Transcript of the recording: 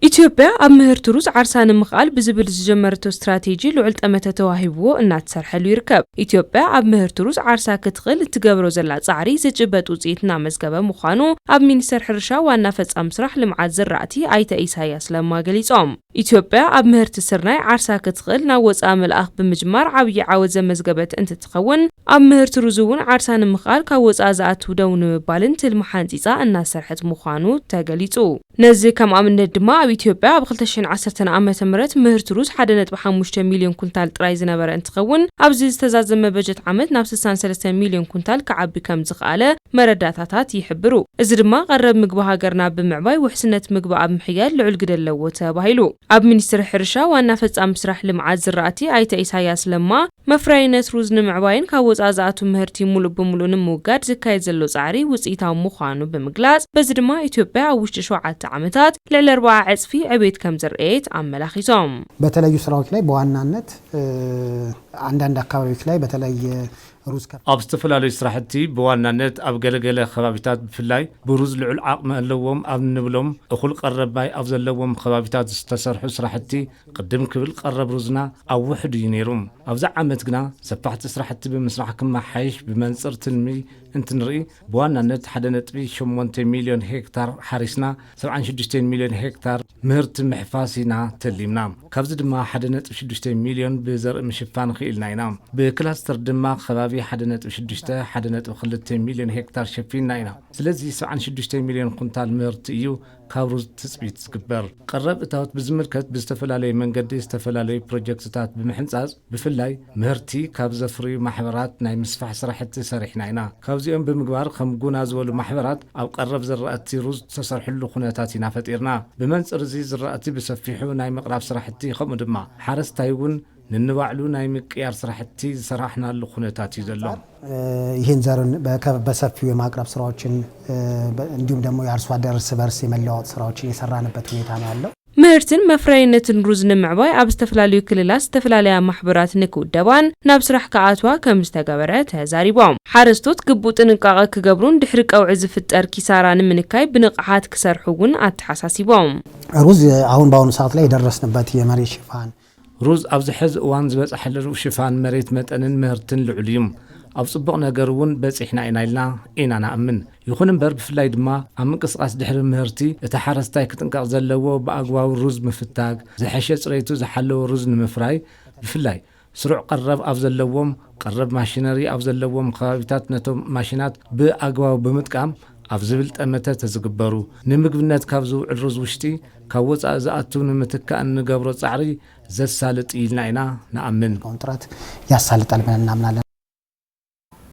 ኢትዮጵያ ኣብ ምህርቲ ሩዝ ዓርሳ ንምኽኣል ብዝብል ዝጀመረቶ ስትራቴጂ ልዑል ጠመተ ተዋሂብዎ እናተሰርሐሉ ይርከብ። ኢትዮጵያ ኣብ ምህርቲ ሩዝ ዓርሳ ክትኽእል እትገብሮ ዘላ ጻዕሪ ዝጭበጥ ውጽኢት እናመዝገበ ምዃኑ ኣብ ሚኒስቴር ሕርሻ ዋና ፈጻሚ ስራሕ ልምዓት ዝራእቲ ኣይተ ኢሳያስ ለማ ገሊጾም። ኢትዮጵያ ኣብ ምህርቲ ስርናይ ዓርሳ ክትኽእል ናብ ወጻኢ ምልኣኽ ብምጅማር ዓብዪ ዓወት ዘመዝገበት እንትትኸውን፣ ኣብ ምህርቲ ሩዝ እውን ዓርሳ ንምኽኣል ካብ ወጻኢ ዝኣቱ ደው ንምባልን ትልሚ ሓንጺጻ እናሰርሐት ምዃኑ ተገሊጹ። ነዚ ከም ኣብነት ድማ ኣብ ኢትዮጵያ ኣብ ክልተ ሽሕን ዓሰርተን ዓመተ ምህረት ምህርቲ ሩዝ ሓደ ነጥቢ ሓሙሽተ ሚልዮን ኩንታል ጥራይ ዝነበረ እንትኸውን፣ ኣብዚ ዝተዛዘመ በጀት ዓመት ናብ ስሳን ሰለስተን ሚልዮን ኩንታል ክዓቢ ከም ዝኽኣለ መረዳታታት ይሕብሩ። እዚ ድማ ቀረብ ምግቢ ሃገርና ብምዕባይ ውሕስነት ምግቢ ኣብ ምሕያል ልዑል ግደ ኣለዎ ተባሂሉ። ኣብ ሚኒስትሪ ሕርሻ ዋና ፈጻሚ ስራሕ ልምዓት ዝራእቲ ኣይተ ኢሳያስ ለማ፣ መፍረያይነት ሩዝ ንምዕባይን ካብ ወጻኢ ዝኣቱ ምህርቲ ሙሉእ ብምሉእ ንምውጋድ ዝካየድ ዘሎ ጻዕሪ ውጽኢታዊ ምዃኑ ብምግላጽ፣ በዚ ድማ ኢትዮጵያ ኣብ ውሽጢ ሸውዓተ ዓመታት ልዕሊ ኣርባዓ ዕጽፊ ዕቤት ከም ዘርእየት ኣመላኺቶም። በተለዩ ስራዎች ላይ በዋናነት አንዳንድ አካባቢዎች ላይ በተለይ ሩዝ ከፍ ኣብ ዝተፈላለዩ ስራሕቲ ብዋናነት ኣብ ገለገለ ከባቢታት ብፍላይ ብሩዝ ልዑል ዓቕሚ ኣለዎም ኣብ እንብሎም እኹል ቀረብ ማይ ኣብ ዘለዎም ከባቢታት ዝተሰርሑ ስራሕቲ ቅድም ክብል ቀረብ ሩዝና ኣብ ውሕድ እዩ ነይሩ። ኣብዚ ዓመት ግና ሰፋሕቲ ስራሕቲ ብምስራሕ ክመሓየሽ ብመንፅር ትልሚ እንትንርኢ ብዋናነት ሓደ ነጥቢ ሸሞንተ ሚልዮን ሄክታር ሓሪስና ሰብዓን ሽዱሽተን ሚልዮን ሄክታር ምህርቲ ምሕፋስ ኢና ተሊምና። ካብዚ ድማ ሓደ ነጥቢ ሽዱሽተ ሚልዮን ብዘርኢ ምሽፋን ክኢልና ኢና። ብክላስተር ድማ ከባቢ ሓደ ነጥቢ ሽዱሽተ ሓደ ነጥቢ ክልተ ሚልዮን ሄክታር ሸፊንና ኢና። ስለዚ ሰብዓን ሽዱሽተ ሚልዮን ኩንታል ምህርቲ እዩ ካብ ሩዝ ትፅቢት ዝግበር። ቀረብ እታወት ብዝምልከት ብዝተፈላለየ መንገዲ ዝተፈላለዩ ፕሮጀክትታት ብምሕንፃፅ ብፍላይ ምህርቲ ካብ ዘፍርዩ ማሕበራት ናይ ምስፋሕ ስራሕቲ ሰሪሕና ኢና። ካብዚኦም ብምግባር ከም ጉና ዝበሉ ማሕበራት ኣብ ቀረብ ዝራእቲ ሩዝ ዝተሰርሕሉ ኩነታት ኢና ፈጢርና። ብመንፅር እዚ ዝራእቲ ብሰፊሑ ናይ ምቕራብ ስራሕቲ ከምኡ ድማ ሓረስታይ እውን ንንባዕሉ ናይ ምቅያር ስራሕቲ ዝሰራሕናሉ ኩነታት እዩ ዘሎ። ይህን ዘርን በሰፊው የማቅረብ ስራዎችን እንዲሁም ደግሞ የአርሶ አደር እርስ በርስ የመለዋወጥ ስራዎችን የሰራንበት ሁኔታ ነው ያለው። ምህርትን መፍረይነትን ሩዝ ንምዕባይ ኣብ ዝተፈላለዩ ክልላት ዝተፈላለያ ማሕበራት ንክውደባን ናብ ስራሕ ክኣትዋ ከም ዝተገበረ ተዛሪቦም። ሓረስቶት ግቡእ ጥንቃቐ ክገብሩን ድሕሪ ቀውዒ ዝፍጠር ኪሳራ ንምንካይ ብንቕሓት ክሰርሑ እውን ኣተሓሳሲቦም። ሩዝ አሁን በአሁኑ ሰዓት ላይ የደረስንበት የመሬት ሽፋን ሩዝ ኣብዚ ሕዚ እዋን ዝበፃሐሉ ሽፋን መሬት መጠንን ምህርትን ልዑል እዩ። ኣብ ፅቡቕ ነገር እውን በፂሕና ኢና ኢልና ኢና ንኣምን። ይኹን እምበር ብፍላይ ድማ ኣብ ምንቅስቃስ ድሕሪ ምህርቲ እቲ ሓረስታይ ክጥንቀቕ ዘለዎ ብኣግባቡ ሩዝ ምፍታግ፣ ዝሐሸ ፅሬቱ ዝሓለወ ሩዝ ንምፍራይ ብፍላይ ስሩዕ ቀረብ ኣብ ዘለዎም ቀረብ ማሽነሪ ኣብ ዘለዎም ከባቢታት ነቶም ማሽናት ብኣግባቡ ብምጥቃም ኣብ ዝብል ጠመተ ተዝግበሩ ንምግብነት ካብ ዝውዕል ሩዝ ውሽጢ ካብ ወፃኢ ዝኣቱ ንምትካእ እንገብሮ ፃዕሪ ዘሳልጥ ኢልና ኢና ንኣምን። ጥረት ያሳልጣል ብለን እናምናለን።